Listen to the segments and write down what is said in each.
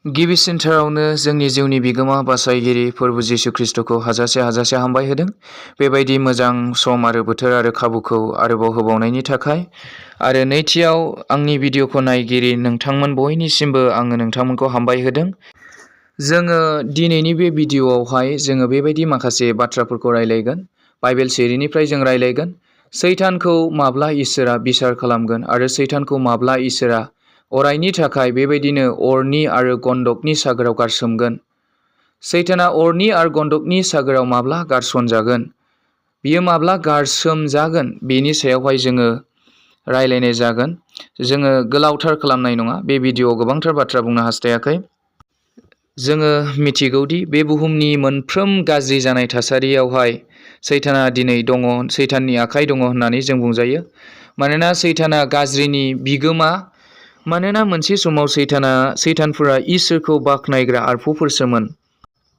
गिबिसिनथारावनो जोंनि जिउनि बिगोमा बासायगिरि फोरबो जिसु ख्रिस्ट'खौ हाजासे हामबाय होदों। बेबायदि मोजां सम आरो बोथोर आरो खाबुखौ आरोबाव होबावनायनि थाखाय। आरो नैथियाव आंनि भिडिअ'खौ नायगिरि नोंथांमोन बयनिसिमबो आङो नोंथांमोनखौ हामबाय होदों। जोङो दिनैनि बे भिडिअ'आवहाय जोङो बेबायदि माखासे बाथ्राफोरखौ रायलायगोन। बाइबेल सिरिनिफ्राय जों रायलायगोन। सैतानखौ माब्ला इसोरा बिसार खालामगोन आरो सैतानखौ माब्ला इसोरा अरायनि थाखाय बेबायदिनो अरनि आरो गन्धकनि सागोराव गारसोमगोन। सैताना अरनि आरो गन्धकनि सागोराव माब्ला गारसनजागोन, बियो माब्ला गारसोमजागोन, बेनि सायावहाय जोङो रायलायनाय जागोन। जोङो गोलावथार खालामनाय नङा। बे भिडिअ'आव गोबांथार बाथ्रा बुंनो हास्थायाखै। जोङो मिथिगौदि बे बुहुमनि मोनफ्रोम गाज्रि जानाय थासारियावहाय सैताना दिनै दङ, सैताननि आखाइ दङ होननानै जों बुंजायो। मानोना सैताना गाज्रिनि बिगोमा। मानोना मोनसे समाव सैतानफोरा इसोरखौ बाख्नायग्रा आरफुफोरसोमोन।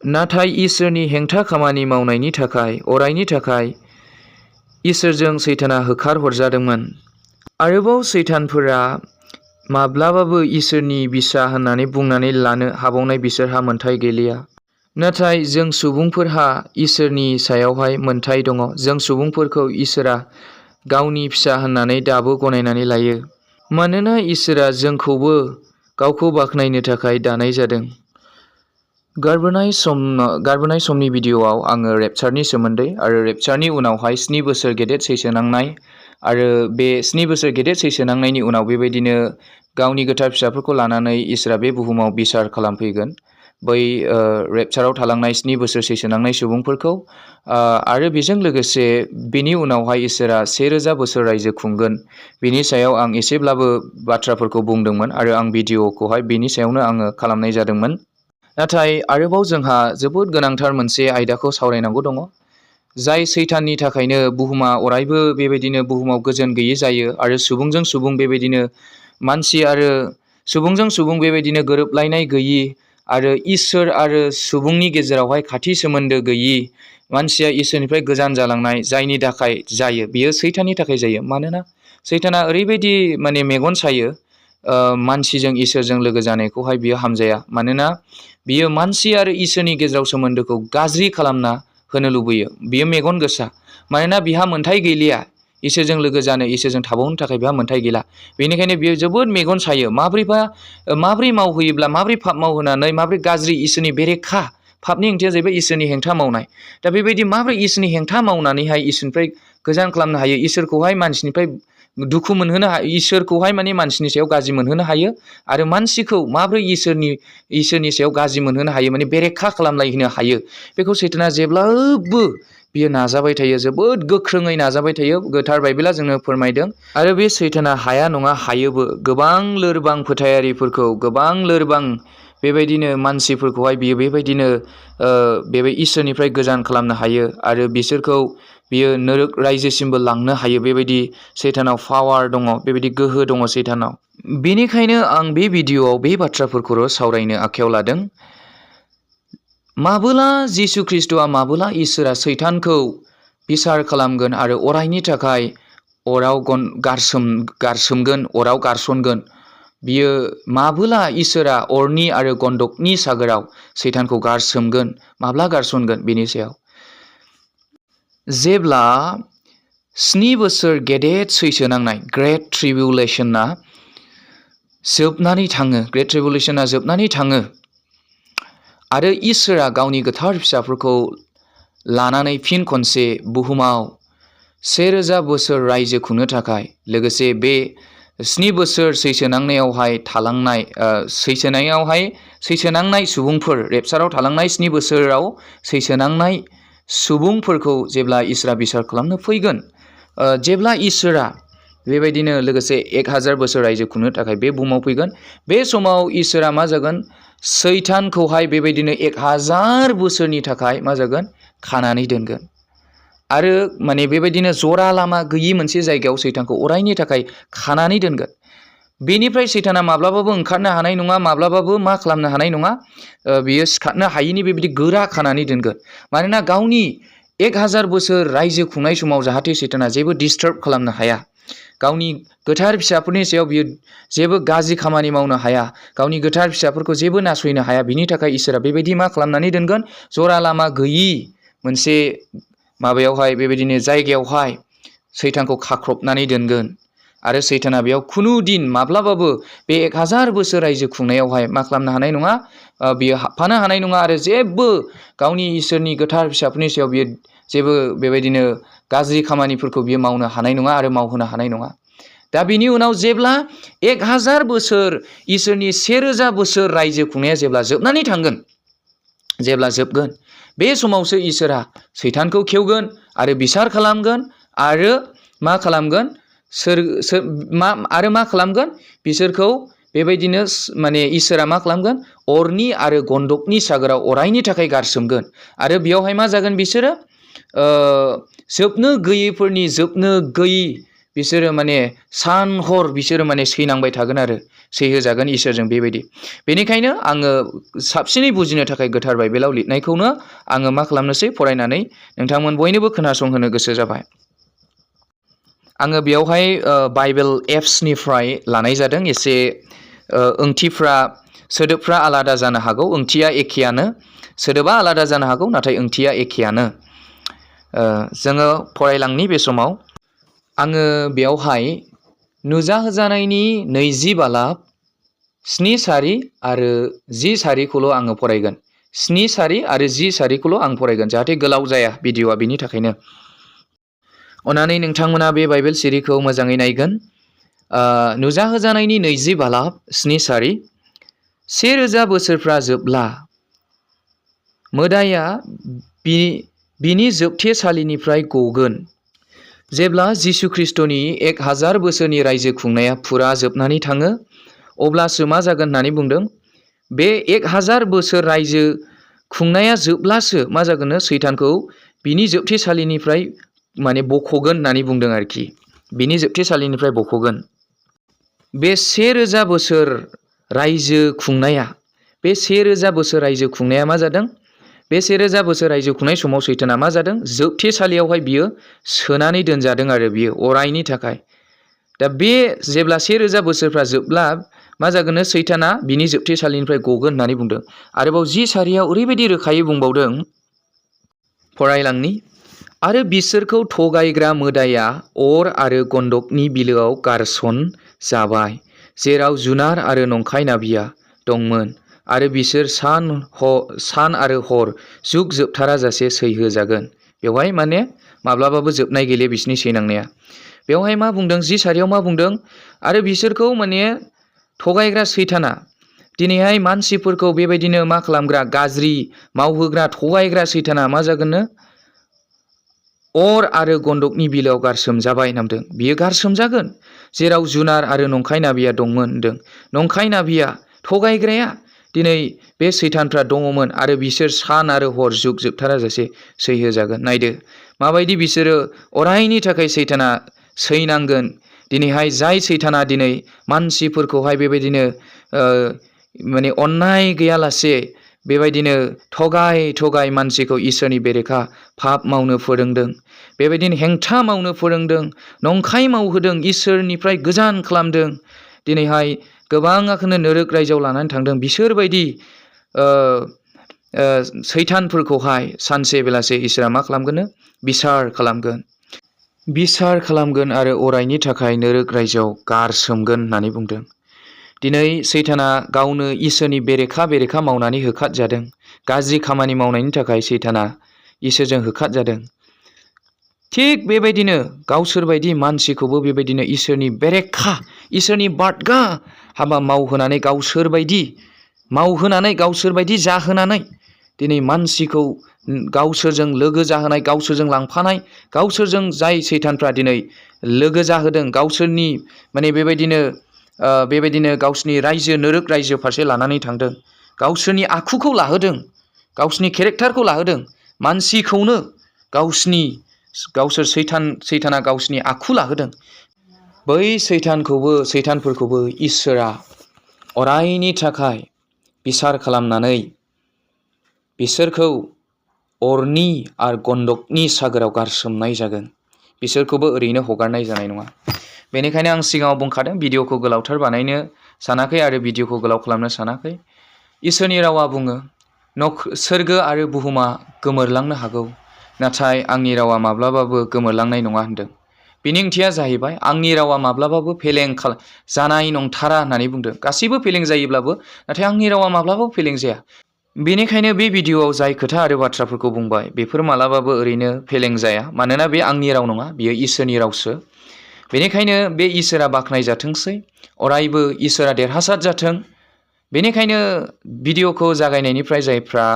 नाथाय इसोरनि हेंथा खामानि मावनायनि थाखाय अरायनि थाखाय इसोरजों सैताना होखार हरजादोंमोन। आरोबाव सैतानफोरा माब्लाबाबो इसोरनि बिसा होननानै बुंनानै लानो हाबावनाय बिसोरहा मोन्थाय गैलिया। नाथाय जों सुबुंफोरहा इसोरनि सायावहाय मोन्थाय दङ। जों सुबुंफोरखौ इसोरा गावनि फिसा होननानै दाबो गनायनानै लायो। मानोना इसोरा जोंखौबो गावखौ बाख्नायनो थाखाय दानाय जादों। गारबोनाय समनि भिडिअ'आव आङो रेपचारनि सोमोन्दै आरो रेपचारनि उनावहाय 7 बोसोर गेदेर सैसोनांनाय आरो बे 7 बोसोर गेदेर सैसोनांनायनि उनाव बेबायदिनो गावनि गोथार फिसाफोरखौ लानानै इसोरा बे बुहुमाव बिसार खालामफैगोन। बै रेपचाराव थालांनाय 7 बोसोर सैसोनांनाय सुबुंफोरखौ आरो बेजों लोगोसे बेनि उनावहाय इसोरा 1000 बोसोर रायजो खुंगोन। बेनि सायाव आं एसेब्लाबो बाथ्राफोरखौ बुंदोंमोन आरो आं भिडिअ'खौहाय बेनि सायावनो आङो खालामनाय जादोंमोन। नाथाय आरोबाव जोंहा जोबोद गोनांथार मोनसे आयदाखौ सावरायनांगौ दङ। जाय सैताननि थाखायनो बुहुमा अरायबो बेबायदिनो बुहुमाव गोजोन गैयै जायो आरो सुबुंजों सुबुं बेबायदिनो मानसि आरो सुबुंजों सुबुं बेबायदिनो गोरोबलायनाय गैयि आरो इसोर आरो सुबुंनि गेजेरावहाय खाथि सोमोन्दो गैयि, मानसिया इसोरनिफ्राय गोजान जालांनाय जायनि थाखाय जायो, बियो सैताननि थाखाय जायो। मानोना सैताना ओरैबायदि माने मेगन सायो मानसिजों इसोरजों लोगो जानायखौहाय बियो हामजाया। मानोना बियो मानसि आरो इसोरनि गेजेराव सोमोन्दोखौ गाज्रि खालामना होनो लुबैयो। बियो मेगन गोसा। मानोना बिहा मोन्थाय गैलिया इसोरजों लोगो जानो, इसोरजों थाबावनो थाखाय बिहा मोन्थाय गैला। बेनिखायनो बियो जोबोद मेगन सायो। माब्रै मावहोयोब्ला, माब्रै पाप मावहोनानै, माब्रै गाज्रि इसोरनि बेरेखा, पापनि ओंथिया जाहैबाय इसोरनि हेंथा मावनाय। दा बेबायदि माब्रै इसोरनि हेंथा मावनानैहाय इसोरनिफ्राय गोजान खालामनो हायो, इसोरखौहाय मानसिनिफ्राय दुखु मोनहोनो हायो, इसोरखौहाय माने मानसिनि सायाव गाज्रि मोनहोनो हायो आरो मानसिखौ माब्रै इसोरनि सायाव गाज्रि मोनहोनो हायो, माने बेरेखा खालामलायहोनो हायो, बेखौ सैताना जेब्लाबो बियो नाजाबाय थायो, जोबोद गोख्रोङै नाजाबाय थायो। गोथार बाइबेला जोंनो फोरमायदों। आरो बे सैताना हाया नङा, हायोबो। गोबां लोरबां फोथायारिफोरखौ, गोबां लोरबां बेबायदिनो मानसिफोरखौहाय बियो बेबायदिनो इसोरनिफ्राय गोजान खालामनो हायो आरो बिसोरखौ बियो नोरक रायजोसिमबो लांनो हायो। बेबायदि सैतानाव पावार दङ, बेबायदि गोहो दङ सैतानाव। बेनिखायनो आं बे भिडिअ'आव बे बाथ्राफोरखौ सावरायनो आखायाव लादों। माबोला जिसु ख्रिस्ट'आ, माबोला इसोरा सैतानखौ बिसार खालामगोन आरो अरायनि थाखाय अराव गारसोमगोन, अराव गारसनगोन, बियो माबोला इसोरा अरनि आरो गन्धकनि सागोराव सैतानखौ गारसोमगोन, माब्ला गारसनगोन, बेनि सायाव। जेब्ला 7 बोसोर गेदेर सैसोनांनाय ग्रेट ट्रिबिउलेसना जोबनानै थाङो, ग्रेट ट्रिबिउलेसना जोबनानै थाङो आरो इसोरा गावनि गोथार फिसाफोरखौ लानानै फिन खनसे बुहुमाव 1000 बोसोर रायजो खुंनो थाखाय, लोगोसे बे 7 बोसोर सैसोनांनायावहाय थालांनाय सैसोनांनाय सुबुंफोर, रेपचाराव थालांनाय 7 बोसोराव सैसोनांनाय सुबुंफोरखौ जेब्ला इसोरा बिसार खालामनो फैगोन, जेब्ला इसोरा बेबायदिनो लोगोसे 1000 बोसोर रायजो खुंनो थाखाय बे बुहुमाव फैगोन, बे समाव इसोरा मा जागोन, सैतानखौहाय बेबायदिनो 1000 बोसोरनि थाखाय मा जागोन, खानानै दोनगोन। आरो माने बेबायदिनो जरा लामा गैयि मोनसे जायगायाव सैतानखौ अरायनि थाखाय खानानै दोनगोन। बेनिफ्राय सैताना माब्लाबाबो ओंखारनो हानाय नङा, माब्लाबाबो मा खालामनो हानाय नङा, बियो सिखारनो हायिनि बेबायदि गोरा खानानै दोनगोन। मानोना गावनि 1000 बोसोर रायजो खुंनाय समाव जाहाथे सैताना जेबो डिस्टार्ब खालामनो हाया, गावनि गोथार फिसाफोरनि सायाव बियो जेबो गाज्रि खामानि मावनो हाया, गावनि गोथार फिसाफोरखौ जेबो नासयनो हाया। बिनि थाखाय इसोरा बेबायदि मा खालामनानै दोनगोन, जरा लामा गैयि मोनसे माबायावहाय बेबायदिनो जायगायावहाय सैतानखौ खाख्रबनानै दोनगोन। आरो सैताना बेयाव खुनु दिन माब्लाबाबो बे 1000 बोसोर रायजो खुंनायावहाय मा खालामनो हानाय नङा, बियो हाबफानो हानाय नङा आरो जेबो गावनि इसोरनि गोथार फिसाफोरनि सायाव बियो जेबो बेबायदिनो गाज्रि खामानिफोरखौ बियो मावनो हानाय नङा आरो मावहोनो हानाय नङा। दा बिनि उनाव जेब्ला 1000 बोसोर इसोरनि 1000 बोसोर रायजो खुंनाया जेब्ला जोबनानै थांगोन, जेब्ला जोबगोन, बे समावसो इसोरा सैतानखौ खेवगोन आरो बिसार खालामगोन आरो मा खालामगोन, मा खालामगोन, बिसोरखौ बेबायदिनो माने इसोरा मा खालामगोन, अरनि आरो गन्धकनि सागोराव अरायनि थाखाय गारसोमगोन। आरो बेयावहाय मा जागोन, बिसोरो जोबनो गैयैफोरनि जोबनो गैयि बिसोरो माने सान हर बिसोरो माने सैनांबाय थागोन आरो सैहोजागोन इसोरजों बेबायदि। बेनिखायनो आङो साबसिनै बुजिनो थाखाय गोथार बाइबेलाव लिरनायखौनो आङो मा खालामनोसै, फरायनानै नोंथांमोन बयनोबो खोनासंहोनो गोसो जाबाय। आङो बेयावहाय बाइबेल एप्सनिफ्राय लानाय जादों। एसे ओंथिफ्रा, सोदोबफ्रा आलादा जानो हागौ, ओंथिया एखेयानो, सोदोबा आलादा जानो हागौ, नाथाय ओंथिया एखेयानो। जोङो फरायलांनि बे समाव आङो बेयावहाय नुजाहोजानायनि 20 बालाब 7 सारि आरो 10 सारिखौल' आङो फरायगोन। 7 सारि आरो 10 सारिखौल' आं फरायगोन, जाहाथे गोलाव जाया भिडिअ'आ, बिनि थाखायनो अन्नानै नोंथांमोना बे बाइबेल सिरिखौ मोजाङै नायगोन। नुजाहोजानायनि 20 बालाब 7 सारि। 1000 बोसोरफ्रा जोबब्ला मोदाया बिनि जोबथेसालिनिफ्राय गगोन। जेब्ला जिसु ख्रिस्ट'नि 1000 बोसोरनि रायजो खुंनाया फुरा जोबनानै थाङो, अब्लासो मा जागोन होननानै बुंदों, बे 1000 बोसोर रायजो खुंनाया जोबब्लासो मा जागोननो, सैतानखौ बिनि जोबथेसालिनिफ्राय माने बख'गोन होननानै बुंदों आरोखि, बिनि जोबथेसालिनिफ्राय बख'गोन। बे 1000 बोसोर रायजो खुंनाया, बे 1000 बोसोर रायजो खुंनाया मा जादों, बे 1000 बोसोर रायजो खुंनाय समाव सैताना मा जादों, जोबथेसालियावहाय बियो सोनानै दोनजादों आरो बियो अरायनि थाखाय। दा बे जेब्ला 1000 बोसोरफ्रा जोबब्ला मा जागोननो, सैताना बिनि जोबथेसालिनिफ्राय गगोन होननानै बुंदों। आरोबाव 10 सारियाव ओरैबायदि रोखायै बुंबावदों, फरायलांनि, आरो बिसोरखौ थगायग्रा मोदाया अर आरो गन्धकनि बिलोआव गारसन जाबाय, जेराव जुनार आरो नंखाय नाबिया दंमोन, आरो बिसोर सान आरो हर जुग जोबथारा जासे सैहोजागोन। बेवहाय माने माब्लाबाबो जोबनाय गैले बिसोरनि सैनांनाया। बेवहाय मा बुंदों, 10 सारियाव मा बुंदों, आरो बिसोरखौ माने थगायग्रा सैताना, दिनैहाय मानसिफोरखौ बेबायदिनो मा खालामग्रा, गाज्रि मावहोग्रा थगायग्रा सैताना मा जागोननो, अर आरो गन्धकनि बिलोआव गारसोमजाबाय होनदों। बियो गारसोमजागोन, जेराव जुनार आरो नंखाय नाबिया दंमोन होनदों। नंखाय नाबिया, थगायग्राया दिनै बे सैतानफ्रा दङमोन, आरो बिसोर सान आरो हर जुग जोबथारा जासे सैहोजागोन। नायदो माबायदि बिसोरो अरायनि थाखाय सैताना सैनांगोन। दिनैहाय जाय सैताना दिनै मानसिफोरखौहाय बेबायदिनो माने अन्नाय गैयालासे बेबायदिनो थगाय मानसिखौ इसोरनि बेरेखा पाप मावनो फोरोंदों, बेबायदिनो हेंथा मावनो फोरोंदों, नंखाय मावहोदों, इसोरनिफ्राय गोजान खालामदों। दिनैहाय गोबाङाखौनो नोरोक रायजोआव लानानै थांदों। बिसोरबायदि सैतानफोरखौहाय सानसे बेलासे इसोरा मा खालामगोन, बिसार खालामगोन आरो अरायनि थाखाय नोरोक रायजोआव गारसोमगोन होननानै बुंदों। दिनै सैताना गावनो इसोरनि बेरेखा मावनानै होखारजादों। गाज्रि खामानि मावनायनि थाखाय सैताना इसोरजों होखारजादों। थिग बेबायदिनो गावसोरबायदि मानसिखौबो बेबायदिनो इसोरनि बेरेखा, इसोरनि बादगा हाबा मावहोनानै गावसोरबायदि जाहोनानै दिनै मानसिखौ गावसोरजों लोगो जाहोनाय, गावसोरजों लांफानाय, गावसोरजों जाय सैतानफ्रा दिनै लोगो जाहोदों, गावसोरनि माने बेबायदिनो गावसोरनि रायजो, नोरोक रायजो फारसे लानानै थांदों, गावसोरनि आखुखौ लाहोदों, गावसोरनि केरेक्टारखौ लाहोदों, मानसिखौनो सैताना गावसोरनि आखु लाहोदों। बै सैतानफोरखौबो इसोरा अरायनि थाखाय बिसार खालामनानै बिसोरखौ अरनि आरो गन्धकनि सागोराव गारसोमनाय जागोन। बिसोरखौबो ओरैनो हगारनाय जानाय नङा। बेनिखायनो आं सिगाङाव बुंखादों भिडिअखौ गोलावथार बानायनो सानाखै आरो भिडिअखौ गोलाव खालामनो सानाखै। इसोरनि रावा बुङो सोरगो आरो बुहुमा गोमोरलांनो हागौ, नाथाय आंनि रावा माब्लाबाबो गोमोरलांनाय नङा होनदों। बेनि ओंथिया जाहैबाय आंनि रावा माब्लाबाबो फेलें जानाय नंथारा होननानै बुंदों। गासैबो फेलें जायोब्लाबो नाथाय आंनि रावा माब्लाबाबो फेलें जाया। बेनिखायनो बे भिडिअआव जाय खोथा आरो बाथ्राफोरखौ बुंबाय बेफोर मालाबाबो ओरैनो फेलें जाया, मानोना बे आंनि राव नङा, बेयो इसोरनि रावसो। बेनिखायनो बे इसोरा बाख्नायजाथोंसै, अरायबो इसोरा देरहासार जाथों। बेनिखायनो भिडिअखौ जागायनायनिफ्राय जायफ्रा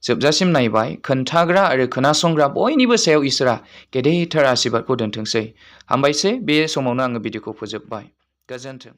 जोबजासिम नायबाय, खोन्थाग्रा आरो खोनासंग्रा बयनिबो सायाव इसोरा गेदेरथार आशीर्बादखौ दोनथोंसै। हामबायसै, बे समावनो आङो भिडिअखौ फोजोबबाय। गोजोन्थों।